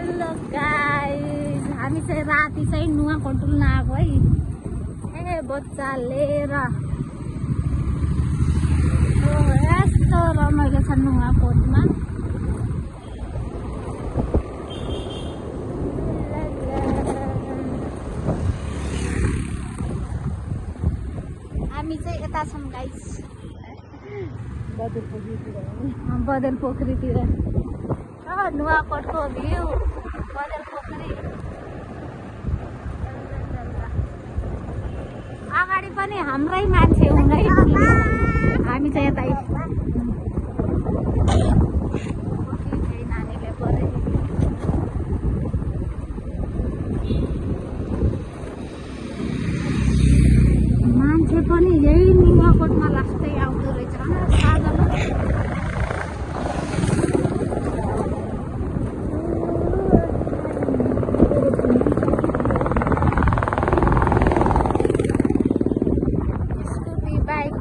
Hello guys, हामी चाहिँ राति चाहिँ नुवाकोट डुल्न आएको है। ए बच्चा लिएर यस्तो रमाइलो छ नुवाकोटमा। हामी चाहिँ यता छौँ गाइस, बदल पोखरीतिर। नुवाकोटको भ्यू, बदल पोखरी। अगाडि पनि हाम्रै मान्छे हुनै, हामी चाहिँ यतै। नानीले परे मान्छे पनि यही नुवाकोटमा लास्टै आउँदो रहेछ साँझमा।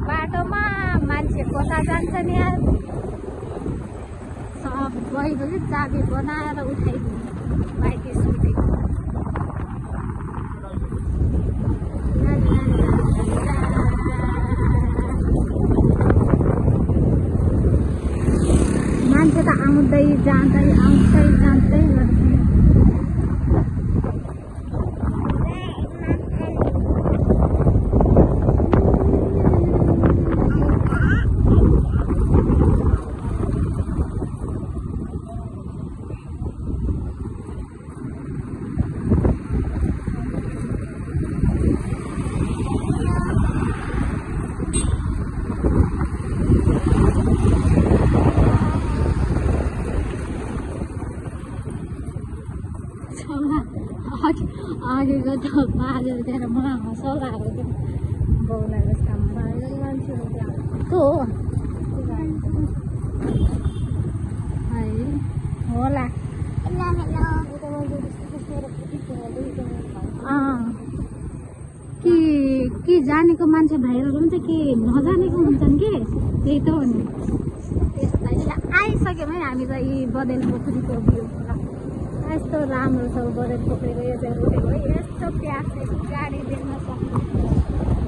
बाटोमा मान्छे कता जान्छ नि यार, सब गएको कि चाबी बनाएर उठाइदिनु बाइक स्कुटी। मान्छे त आउँदै जाँदै आउँदै जाँदै गर्छ। आगेको त बाजे त्यहाँ मलाई हँसाउला आएको थियो बाउलाई जस्तो हो है होला। कि जानेको मान्छे भाइरल हुन्छ कि नजानेको हुन्छन् कि, त्यही त हो नि। आइसक्यौँ है हामी त यी बदेल पोखरीको भ्यू। यस्तो राम्रो छ बदेल पोखरीको, यो चाहिँ रोटेको है। यस्तो प्याज गाडी देख्न सक्छ।